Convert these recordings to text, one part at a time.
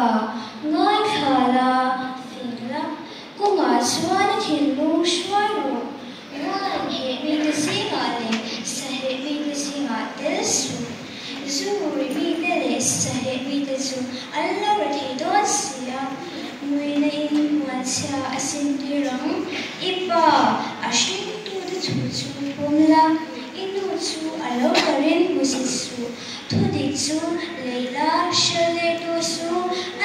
fapa, ngaithla la, fing la, kawngah chuan i thinlung hruai rawh. Wine heh mite zingah leh sa heh mite zingah tel suh. Zu rui mite leh sa heh mite chu an lo re thei dawn si a, nguina in huanchhia a sintir ang. I pa, a hringtute thu chu pawm la, i nu chu a lo tarin hmusit suh. Thudik chu lei la, hrilh leh tu su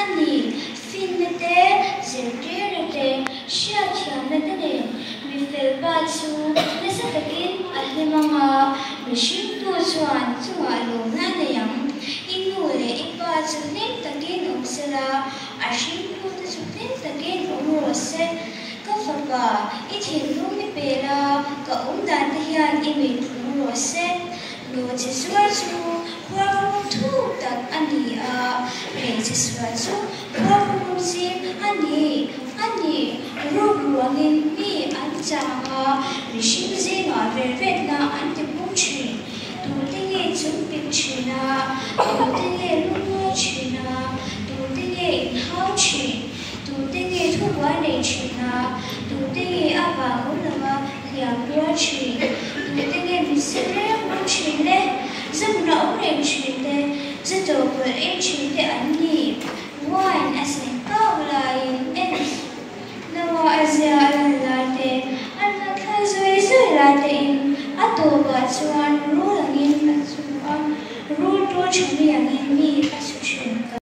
a ni. Finna te, zirtirna te, hriatthiamna te nen mi fel pa chu nasa takin a hlim ang a, mihringtu chuan chungah lawmna a nei ang. I nu leh i pa chu hlim takin awm se la, a hringtute chu hlim takin awm rawh se. Ka fapa, i thinlung i pe la, ka awm dan te hian i mit tlung rawh se. Nawhchi zuar chu khuarkhawm thuk tak a ni a, hmeichhe sual chu khuarkhawm zim a ni a ni. Ruk ruangin mi an chang a, mihring zingah vervetna an ti pung thin. Tute nge chungpik thin a, tute nge lungngawi thin a, tute nge inhau thin, tute nge thubuai nei thin a, tute nge a vang awm lova hliam tuar thin, tute nge min sim reng reng thin le, zamna awm reng thin te, za tawpawlh en thin te an ni. Wine a sen kau laiin en suh, naua a zia a lan lai te, a hnathla zui zui lai te in a tawpah chuan rul angin a chu a, rul tur tha mi angin.